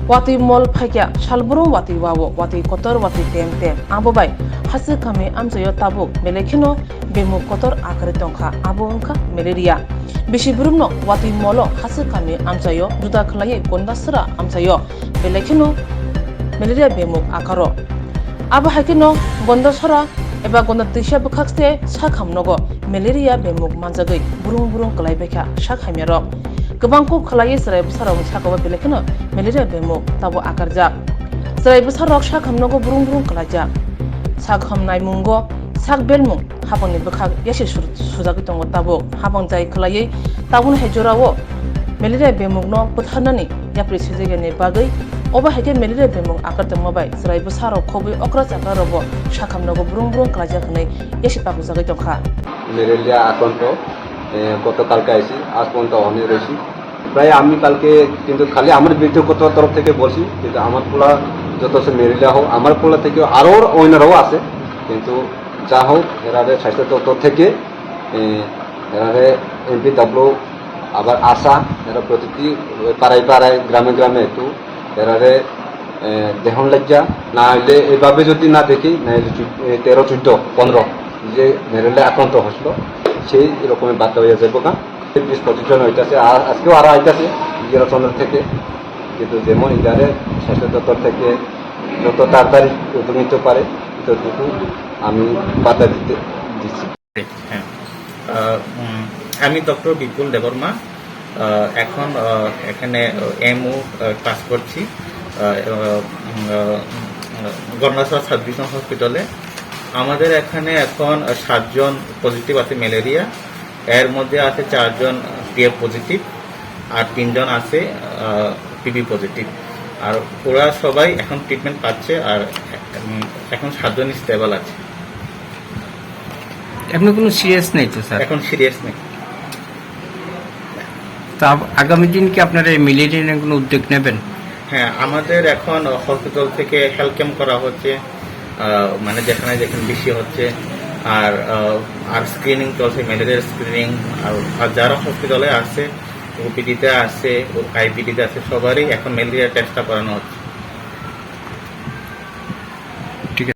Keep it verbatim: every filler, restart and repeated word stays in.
Watwi mol phaikya salbrum watwi wao, watwi kotor watwi tem tem. Abo bai Hasik kami amchaio tabuk belai kheno bemuk kotor akarwi tongkha, abo wngkha malaria. Bisi brumno watwi molo Hasik kami amchaio juda khlaiwi Gondasora amchaio belai kheno malaria bemuk akaro. Abo hai kheno Gondasora eba Gonda twisa bwkhak se sak hamnogo malaria bemuk manjagwi burung burung kwlai baikha sak hamyarok. Kwbang kuk khwlaiwi chwrai bwsarokni sakao belai kheno malaria bemuk tabuk akarjak. Chwrai bwsarok sak hamnogo burung burung kwlaijak. Sak hamnai mungo sak belmung hapangni bwkhak yasi sur-, sujagwi tongo tabuk. Hapang jai khwlaiwi tabukno hai jorao malaria bemukno bwtharnani yapri swijagani bagwi obo hai khe malaria bemuk akar tongma bai chwrai bwsarok khobwi okra chakra rogo sak hamnogo burung burung kwlaijak hwnwi yasi pakujagwi tongkha. Malaria আক্রান্ত, এ, গতকালকে আইছি, আজ পর্যন্ত অনেক রয়েছি। প্রায় আমি কালকে কিন্তু খালি আমার ব্যক্তিগত তরফ থেকে বলছি, কিন্তু আমার পোলা যত আছে ম্যালেরিয়া হোক, আমার পোলা থেকে আরও অন্যরাও আছে, কিন্তু যা হোক, এরারে স্বাস্থ্য দপ্তর থেকে, এ, এরারে এমপিডব্লিউ, আবার আশা, এরা প্রতিটি পাড়ায় পাড়ায়, গ্রামে গ্রামে একটু এরারে, এ, দেহন লাগিয়া, না হইলে এভাবে যদি না দেখি, না হইলে চু-, এ, তেরো, চোদ্দ, পনেরো যে ম্যালেরিয়া আক্রান্ত হয়েছিল, সেই রকমের বার্তা হয়ে যাবো গা। বিশ পঁচিশ জন হইতাছে, আর আজকেও আরো আইতাছে গিরচন্দ্র থেকে, কিন্তু যেমন এটারে স্বাস্থ্য দপ্তর থেকে যত তাড়াতাড়ি উদ্যোগ নিতে পারে, ততটুকু আমি বার্তা দিতে দিচ্ছি। হ্যাঁ। আহ, উম, আমি ডক্টর বিপুল দেববর্মা। আহ, এখন আহ, এখানে এমও ক্লাস করছি আহ, উম, আহ, উম, গন্ডাছড়া সাব ডিভিশন হসপিটালে। আমাদের এখানে এখন আহ, সাতজন পজিটিভ আছে ম্যালেরিয়া, এর মধ্যে আছে চারজন টিএফ পজিটিভ আর তিনজন আছে টিবি পজিটিভ। আর ওরা সবাই এখন ট্রিটমেন্ট পাচ্ছে আর উম, এখন সাতজন স্টেবল আছে। এমনি কোনো সিরিয়াস নেই তো স্যার? এখন সিরিয়াস নেই। তা আগামী দিন কি আপনারা এই ম্যালেরিয়া নিয়ে কোনো উদ্যোগ নেবেন? হ্যাঁ, আমাদের এখন হসপিটাল থেকে হেলথ ক্যাম্প করা হচ্ছে, আহ, মানে যেখানে যেখানে বেশি হচ্ছে, আর আহ, আর স্ক্রিনিং চলছে, ম্যালেরিয়ার স্ক্রিনিং। আর আর যারা হসপিটালে আছে, ওপিডিতে আছে, আইপিডিতে আছে, সবারই এখন ম্যালেরিয়া টেস্টটা করানো হচ্ছে।